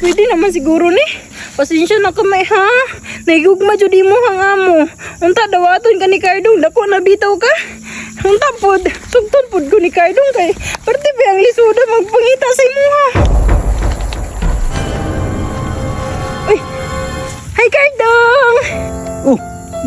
Pwede naman siguro ni. Pasensya na kamay ha. Nahigugma jud imo ang amo. Unta dawaton ka ni Cardong, dako na bitaw ka. Unta pod, sugton pod ko ni Cardong kay parte ba ang lisuda magpangita sa imuha. Uy. Hi, Cardong. Oh,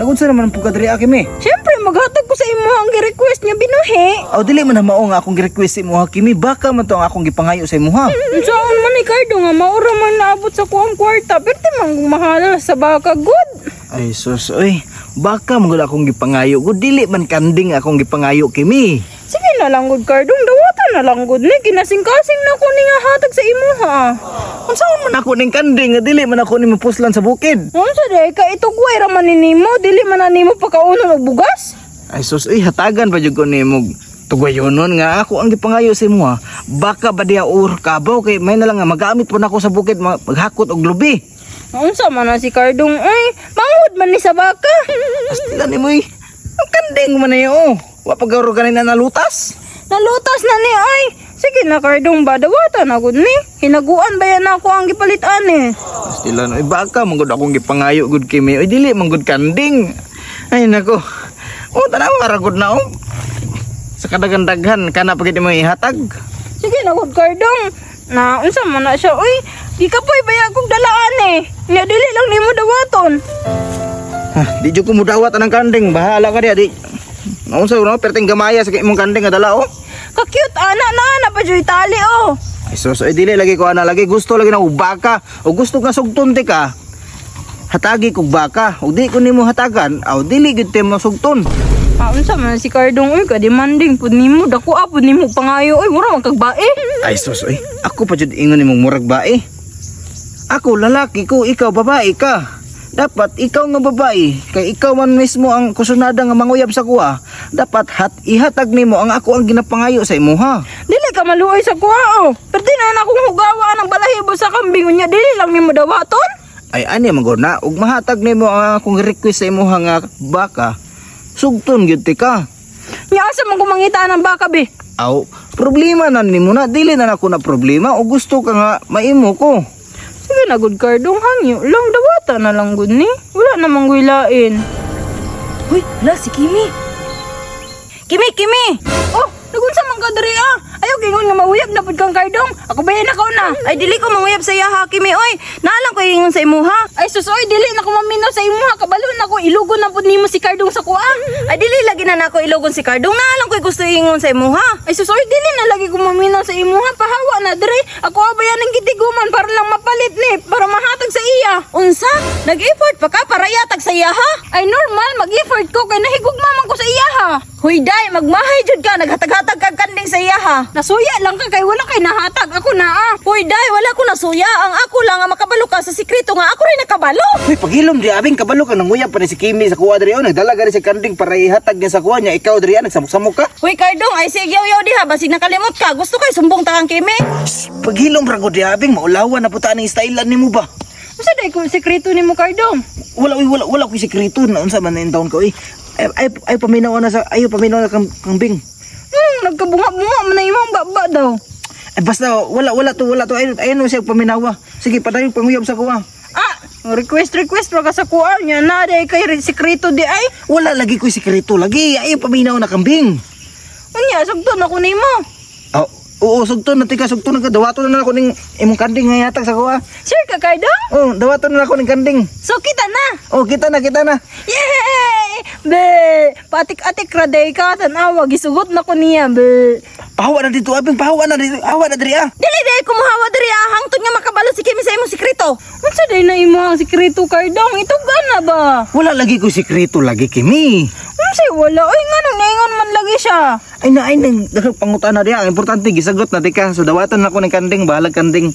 nagunsa naman ang pagkadiri Kimi. Siyempre maghatag ko sa imo ang gi-request nga binuhi. Aw, dili man na mao nga akong gi-request sa imo ha, Kimi. Baka man to ang akong gipangayo sa imo ha. Unsaon man ni Cardo nga maura man naabot sa kuang kwarta, pero di man mahala sa baka good. Ay sus, oy. Baka man gud akong gipangayo. Gud dili man kanding akong gipangayo, Kimi. Sige na lang gud, Cardong, dawatan na lang gud ni kinasing-kasing na ko ni nga hatag sa imuha. Unsaon man ako ning kanding nga dili man ako ni mapuslan sa bukid? Unsa day ka itugway ra man ni nimo, dili man na nimo pagkaunon og bugas? Ay sus, oy, hatagan pa jud ko nimo tugayonon nga ako ang gipangayo sa imo ha. Baka ba diha or kabaw kay may na lang nga magamit po nako sa bukid maghakot og lubi. Unsa man na si Cardong oy, manghud man ni sa baka. Astilan nimo eh. Ang kanding man na oh. Wa pa garo kanina nalutas. Nalutas na ni oy. Sige na, Cardong ba, dawatan na gud ni. Hinaguan ba yan ako ang gipalit ani? Astilan, oy, baka man gud akong gipangayo gud Kimi. Oy, dili man gud kanding. Ay nako. Oh, tanaw ra gud na oh. Sa kadaghan-daghan kana pa gid mo ihatag. Sige na gud, Cardong. Na unsa man na siya oy. Gikapoy ba akong dalaan eh. Nya dili lang nimo dawaton. Ha, di jud ko mudawat anang kanding. Bahala ka diha di. Naunsa no, perting gamaya sa imong kanding nga dala oh. Ka-cute ana na na pa joy tali oh. Ay sus, ay dili lagi ko ana lagi gusto lagi na og baka o gusto ka sugton ti ka. Hatagi kog baka, ug di ko nimo hatagan, aw dili gid ti mo sugton. Ah, unsa man si Cardong oy, ka demanding pud nimo, dako ah pud nimo pangayo oy, mura man kag bae. Ay sus, oy, ako pa jud ingon nimong murag bae. Ako lalaki ko, ikaw babae ka. Dapat ikaw nga babae, kay ikaw man mismo ang kusunada nga manguyab sa kuha. Dapat hat ihatag nimo ang ako ang ginapangayo sa imuha. Dili ka maluoy sa kuha oh. Perti na na akong hugawa ang balahibo sa kambing unya dili lang nimo dawaton. Ay ani man gud na ug mahatag nimo ang akong request sa imuha nga baka. Sugton gyud ti ka. Nya asa man ko mangita ng baka be? Aw, problema na nimo na, dili na nako na problema o gusto ka nga maimo ko. Sige na gud, Cardong, hangyo lang, dawata na lang gud ni. Wala namang guilain. Uy, la si Kimi. Kimi, Kimi. Oh, nagunsa man ka diri ah. Ayaw gingon nga mahuyab na pud kang Cardong. Ako ba nakaw na? Ay dili ko manguyab sa iya ha, Kimi oy. Naalang ko ingon sa imuha. Ay sus oy, dili na ko maminaw sa imuha, kabalo na ko ilugon na pud nimo si Cardong sa kuha. Ay dili lagi na nako ilugon si Cardong. Naalang ko gusto ingon sa imuha. Ay sus oy, dili na lagi ko maminaw sa imuha, pahawa na diri. Ako abayan ang gitiguman para lang mapalit ni, para mahatag sa iya. Unsa? Nag-effort pa ka para yatag sa iya ha? Ay normal, mag-effort ko kay nahigugma man ko sa iya ha. Huy day, magmahay jud ka, naghatag-hatag kag kanding sa iya ha. Nasuya lang ka kay wala kay nahatag ako na ah. Huy day, wala ko nasuya. Ang ako lang ang makabalo ka sa sikreto nga ako rin nakabalo. Uy, paghilom di abing kabalo ka nanguyab pa ni si Kimi sa kuha diri oh, nagdala gani si kanding para ihatag niya sa kuha niya. Ikaw diri ah, nagsamok-samok ka. Huy Cardong, ay sige yaw diha basig nakalimot ka. Gusto kay sumbong ta kang Kimi? Shh, paghilom ra ko di abing maulawan na puta ning stylean nimo ba. Unsa day ko sekreto nimo, Cardong? Wala uy, wala wala koy sekreto na unsa man na taon ko uy. Ay ay, ay paminaw na sa ayo paminaw na kang, kang Bing. Nagkabunga-bunga man na imong baba daw. Ay basta wala wala to wala to ay ayun siya paminawa. Sige, padayon panguyab sa kuha. Ah, request request pa ka sa kuha niya na day kay sekreto di ay. Wala lagi ko'y sekreto lagi. Ayo paminaw na kambing. Unya sugton ako nimo. Oh, oo, sugton na tika, sugton na ka. Dawaton na ako ning imong kanding nga ihatag sa kuha. Sure ka, Cardong? Oh, dawaton na ako ning kanding. So kita na. Oh, kita na, kita na. Yay! Be, patik-atik ra day ka tan-awa gisugot na ko niya be. Pahawa na dito, abing, pahawa na dito. Hawa na diri ah. Dili day kumuhawa diri ah, hangtod nga makabalo si Kimi sa imong sikreto. Unsa day na imo ang sekreto, Cardong? Itugan na ba? Wala lagi ko'y sekreto lagi, Kimi. Unsay wala? Oy, nganong naingon man lagi siya? Ay na, ay nang daghang pangutana diha. Ang importante gisagot na tika. So dawatan na ako ning kanding, bahalag kanding.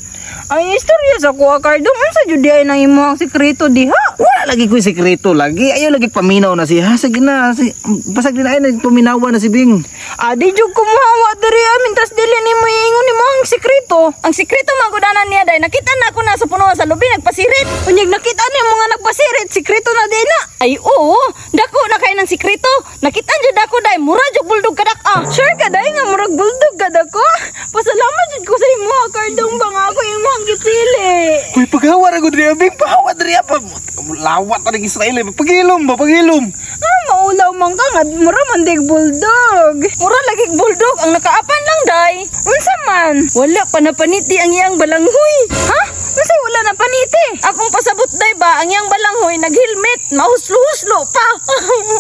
Ay, istorya sa kuha, Cardong. Unsa jud di ay nang imo ang sekreto diha? Wala lagi ko'y sekreto lagi. Ayaw lagi paminaw na siya. Sige na, si, basag din ay nagpaminawa na si Bing. Adi jud kumuhawa diri ah, mintras dili nimo iingon nimo ang sekreto. Oo. Ang sikreto magudanan niya day, nakita na ako na sa punuan sa lubi nagpasirit. Unyag nakita niya mga nagpasirit, sikreto na din na. Ay oo, dako na kay ng sikreto. Nakita jud ako day, mura jud bulldog kadak ah. Sure ka day nga murag bulldog ka dako. Pasalamat jud ko sa imo, Cardong, ba nga ako imong gipili. Uy, paghawa ra gud diri, Bing. Pahawa diri pa. Lawat ta ning Israel. Eh. Pagilom ba, pagilom. Ah, maulaw man ka nga mura man dig bulldog. Mura lagi bulldog ang nakaapan lang day. Unsa man? Wala pa napaniti ang iyang balanghoy. Ha? Unsa wala na paniti? Akong pasabot day ba, ang iyang balanghoy nag-helmet, mahuslo-huslo pa.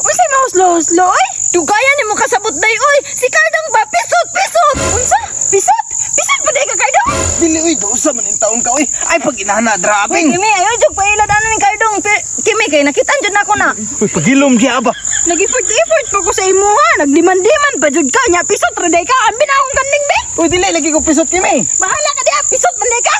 Unsa mahuslo-huslo oy? Dugayan nimo kasabot day oy, si Cardong ba pisot pisot. Unsa? Pisot? Pisot pa day ka, Cardong? Dili uy, usa man in taon ka uy. Ay pag inana dra, Bing. Kimi, ayo jud pailad ano ni Cardong. Kimi kay nakita jud nako na. Uy, pagilom di ba? Nag-effort effort pa ko sa imuha. Nagdiman-diman pa jud ka nya pisot ra day ka. Abi na akong kanding be. Uy, dili lagi ko pisot kimi. Bahala ka diha, pisot man day ka.